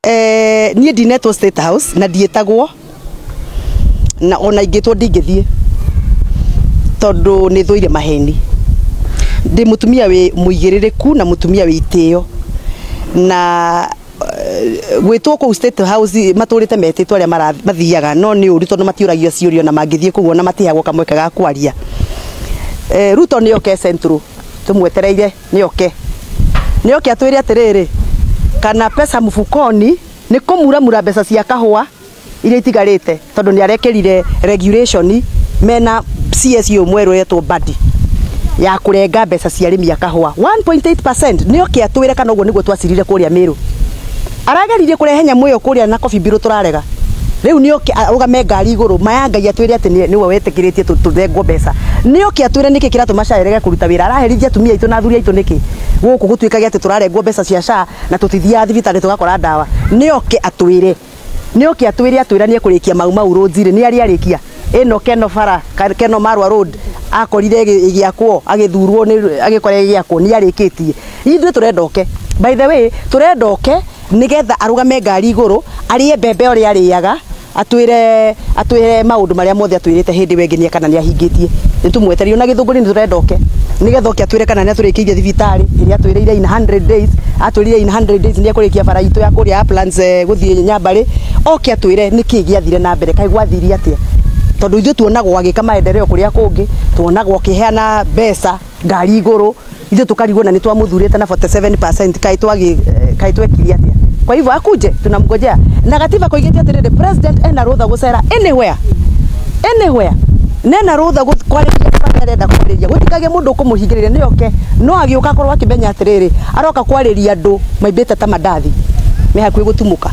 Niĩ ndinetwo State House na ndiĩtagwo, na ona ingĩtwo ndingĩthiĩ tondũ nĩ thũire maheni. Ndĩ mũtumia wĩ mũigĩrĩrĩku na mũtumia wĩ itĩo, na gwĩtwo kũu State House matũrĩte metĩtwo arĩa mathiaga, no nĩ ũru tondũ matiũragio ciũria, na mangĩthiĩ kũu ona matiheagwo kamweke ga kwaria. Ruto nĩ oke Central, tũmwetereire, nĩ oke, nĩ oke atwĩre atĩrĩrĩ, kana pesa mfukoni nĩ kũmuramura mbeca cia kahũa iria itigarĩte, tondũ nĩ arekĩrire regulation mena CS ũyũ mwerũ etwo Mbadi ya kũrenga mbeca cia arĩmi a kahũa 1.8%. Nĩ oke atwĩre kana ũguo nĩguo twacirire kũrĩa Meru. Arageririe kũrehe nyamũ ĩyo kũrĩa na Coffee Bureau, tũrarega. Rĩu nĩ oke arũgame ngari igũrũ maya Ngai atwĩre atĩ nĩwe wetĩkĩrĩtie tũthengwo mbeca. Nĩ oke atwĩre nĩkĩ kĩratũma SHA ĩrege kũruta wĩra. Araherithia atumia aitũ na athuri aitũ nĩkĩ gũkũ gũtuĩkage atĩ tũrarengwo mbeca cia SHA na tũtithiaga thibitarĩ tũgakora ndawa. Nĩ oke atwĩre, nĩ oke atwĩre, atwĩra nĩ ekũrĩkia Mau Mau Roads rĩ, nĩ arĩ arĩkia ĩno Keno bara, Keno Marwa Road akorire ĩgĩakwo, agĩthurwo nĩ agĩkora ĩgĩakwo, nĩ arĩkĩtie. Ithuĩ tũrenda oke, by the way, tũrenda oke nĩgetha arũgame ngari igũrũ, arĩe mbembe ũrĩa arĩaga, atwĩre, atwĩre maũndũ marĩa mothe atwĩrĩte hĩndĩ ĩyo ĩngĩ nĩ kana nĩ ahingĩtie. Nĩ tũmwetereire ona Gĩthũngũri, nĩ tũrenda oke nĩgetha oke atwĩre kana nĩ atũrĩkĩirie thibitarĩ ĩrĩa atwĩrĩire in 100 days. Atwĩrire in 100 days nĩ ekũrĩkia bara itũ ya kũrĩa Uplands, gũthiĩ Nyambarĩ. Oke atwĩre nĩkĩ gĩathire na mbere, kaĩ gwathire atĩa, tondũ ithuĩ tuonagwo agĩka maendeleo kũrĩa kũngĩ, tuonagwo akĩheana mbeca ngari igũrũ, ithuĩ tũkarigwo na nĩ twamũthurĩte na 47%, kaĩ twagĩ kaĩ twekire atĩa? Kwa hivyo akuje, tunamngojea. Na gatiba koigĩte atĩrĩrĩ, president ena rũtha gũcera anywhere, anywhere, nena rũtha kwarĩria arĩa arenda kwarĩria, gũtikagĩe mũndũ ũkũmũhingĩrĩria. Nĩ oke, no agĩũka akorwo akĩmenya atĩrĩrĩ, aroka kwarĩria andũ maimbĩte ta mandathi me hakuhĩ gũtumũka.